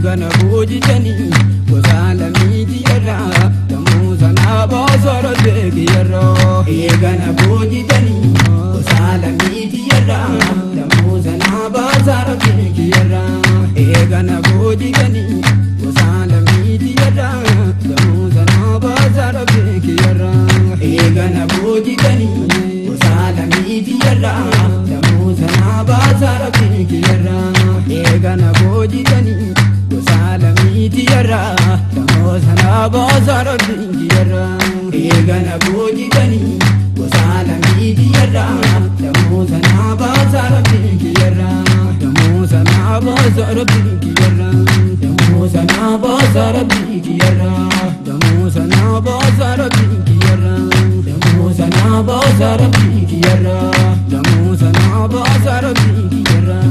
Eegana boojitanii gosa lamiiti irraa damuu sanaa baasa rabbii kiyyarraa. Eegana boojitanii gosa lamiiti irraa damuu sanaa baasa rabbii kiyyarraa. Eegana boojitanii gosa lamiiti irraa damuu sanaa baasa rabbii kiyyarraa. Eegana boojitanii gosa lamiiti irraa damuu sanaa baasa rabbii kiyyarraa. Eegana boojitanii gosa lamiiti irraa damuu sanaa baasa rabbii kiyyarraa. Eegana boojitanii gosa lamiiti irraa damuu sanaa baasa rabbii kiyyarraa. Damuu sanaa baasa rabbii kiyyarraa. Damuu sanaa baasa rabbii kiyyarraa. Damuu sanaa baasa rabbii kiyyarraa. Damuu sanaa baasa rabbii kiyyarraa. Damuu sanaa baasa rabbii kiyyarraa.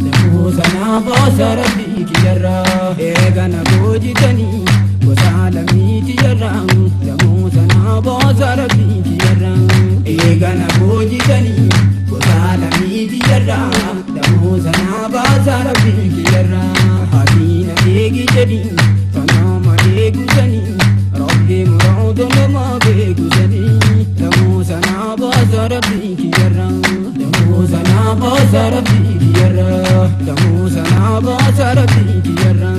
Damuu sanaa baasa rabbii kiyyarraa. Eegana boojitanii gosa lamiiti irraa damuu sanaa baasa rabbii kiyyarraa. Eegana boojitanii gosa lamiiti irraa damuu sanaa baasa rabbii kiyyarraa. Hadiina eegi jedhi tanaama eegusanii rabbi muraada namaa beekusanii damuu sanaa baasa rabbii kiyyarraa. Damuu sanaa baasa rabbii kiyyarraa. Damuu sanaa baasa rabbii kiyyarraa.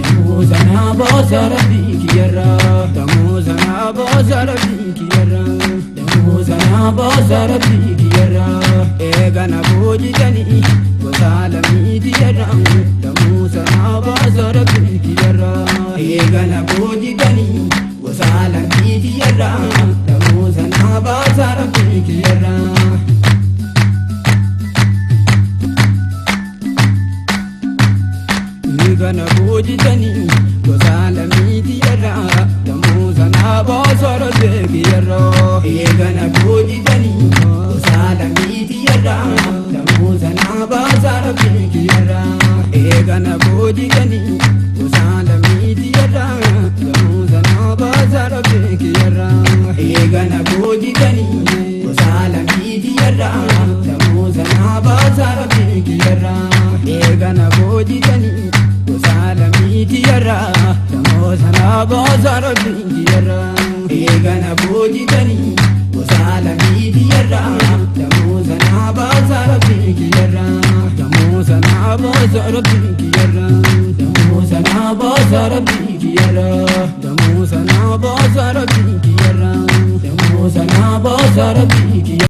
Damuu sanaa baasa rabbii kiyyarraa. Damuu sanaa baasa rabbii kiyyarraa. Damuu sanaa baasa rabbii kiyyarraa. Eegana boojitanii gosa lamiiti irraa damuu sanaa baasa rabbii kiyyarraa. Eegana boojitanii gosa lamiiti irraa damuu sanaa baasa rabbii kiyyarraa. Eegana boojitanii gosa lamiiti irraa damuu sanaa baasa rabbii kiyyarraa. Eegana boojitanii gosa lamiiti irraa damuu sanaa baasa rabbii kiyyarraa. Eegana boojitanii gosa lamiiti irraa damuu sanaa baasa rabbii kiyyarraa. Eegana boojitanii gosa lamiiti irraa damuu sanaa baasa rabbii kiyyarraa. Eegana boojitanii gosa lamiiti irraa damuu sanaa baasa rabbii kiyyarraa. Eegana boojitanii gosa lamiiti irraa damuu sanaa baasa rabbii kiyyarraa. Damuu sanaa baasa rabbii kiyyarraa. Damuu sanaa baasa rabbii kiyyarraa. Damuu sanaa baasa rabbii kiyyarraa. Damuu sanaa baasa rabbii kiyyarraa.